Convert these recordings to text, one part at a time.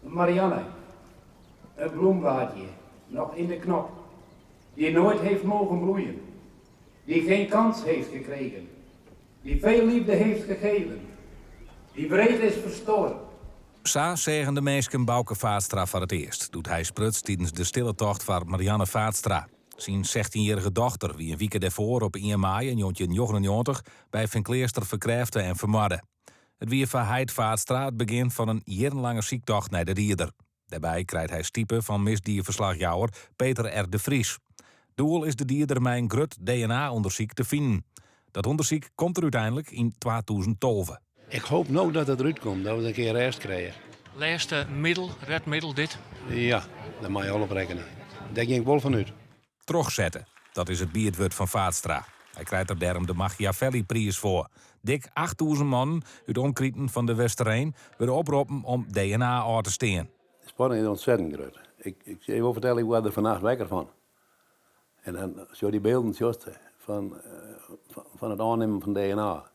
Marianne, een bloemblaadje, nog in de knop, die nooit heeft mogen bloeien, die geen kans heeft gekregen, die veel liefde heeft gegeven, die wreed is verstoord. Sa seagen de minsken Bauke Vaatstra foar it earst, doe't hy spruts tidens de stille tocht foar Marianne Vaatstra. Syn sechtjinjierrige dochter wie in wike dêrfoar op ien maaie 1999 by Feankleaster ferkrêfte en fermoarde. It wie foar heit Vaatstra it begjin fan in jierrenlange syktocht nei de dieder. Dêrby krijt hy stipe fan misdieferslachjouwer Peter R. de Vries. Doel is de dieder mei in grut DNA-ûndersyk te finen. Dat ûndersyk komt der úteinlik yn 2012. Ik hoop no dat it derút komt, dat we in kear rêst krije. Lêste middel, redmiddel dit? Ja, dêr mei je al op rekkenje. Dêr gean ik wol fan út. Trochsette, dat is it biedwurd fan Vaatstra. Hy krijt der dêrom de Machiavelli-priis foar. Dik 8000 mannen út omkriten fan De Westereen wurde oproppen om DNA ôf te stean. De spanning is ontzettend grut. Ik, ik sil je wol fertelle, ik wurd der fannacht wekker fan. En dan sjoch dy bylden sjochst fan, fan it ôfnimmen fan DNA.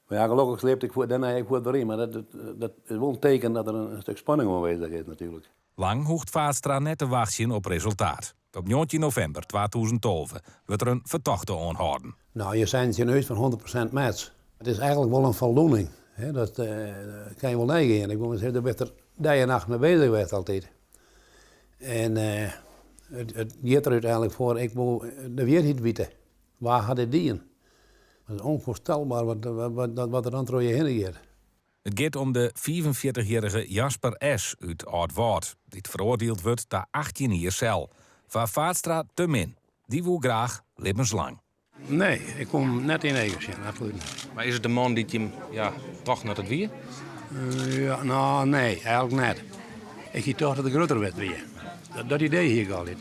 Mar ja, gelokkich sliep ik dêrnei ek fuort wer yn, mar dat, dat is wol in teken dat der in stik spanning oanwêzich is natuerlik. Lang hoecht Vaatstra net te wachtsjen op resultaat. Op 19 novimber 2012 wurdt der in fertochte oanhâlden. No, je seinen tsjin ús fan 100% match. It is eigentlik wol in foldoening. Hè, dat uh, kin je wol neigean. Ik wol sizze, dêr bist der dei en nacht mei beuzich west altyd. En uh, it giet der úteinlik foar, ik wol de wierheid witte. Wa hat dit dien? It is ûnfoarstelber wat, wat, wat der dan troch je hinne giet. It giet om de 45-jierrige Jasper S. út Aldwâld, dy't feroardield wurdt ta 18 jier sel. Foar Vaatstra te min. Dy woe graach libbenslang. Nee, ik kom net yn eagen sjen, absolút net. Mar is it de man dy't jim ja, tochten dat it wie? Ja, no, nee, eigentlik net. Ik hie tocht dat it grutter west wie. Dat, dat idee hie ik altyd.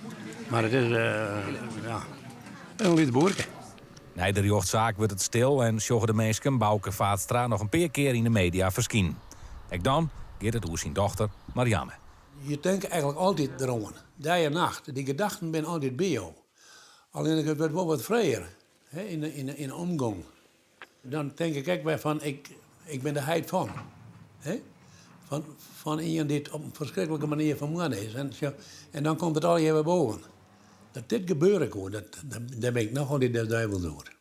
Mar it is, ja, in lyts boerke. Nei de rjochtsaak wurdt it stil en sjogge de minsken Bauke Vaatstra noch in pear kear yn de media ferskinen. Ek dan giet it oer syn dochter Marianne. Je tinke eigentlik altyd deroan, dei en nacht. Dy gedachten binne altyd by jo. Allinnich it wurdt wol wat frijer yn de omgong. Dan tink ik ek wer fan, ik, ik bin de heit fan. Hè? Fan, fan ien dy't op in ferskriklike manier fermoarde is. En, en dan komt it allegear wer boven. Dat dit gebeure koe, dat, dêr bin ik noch altyd des duivels oer.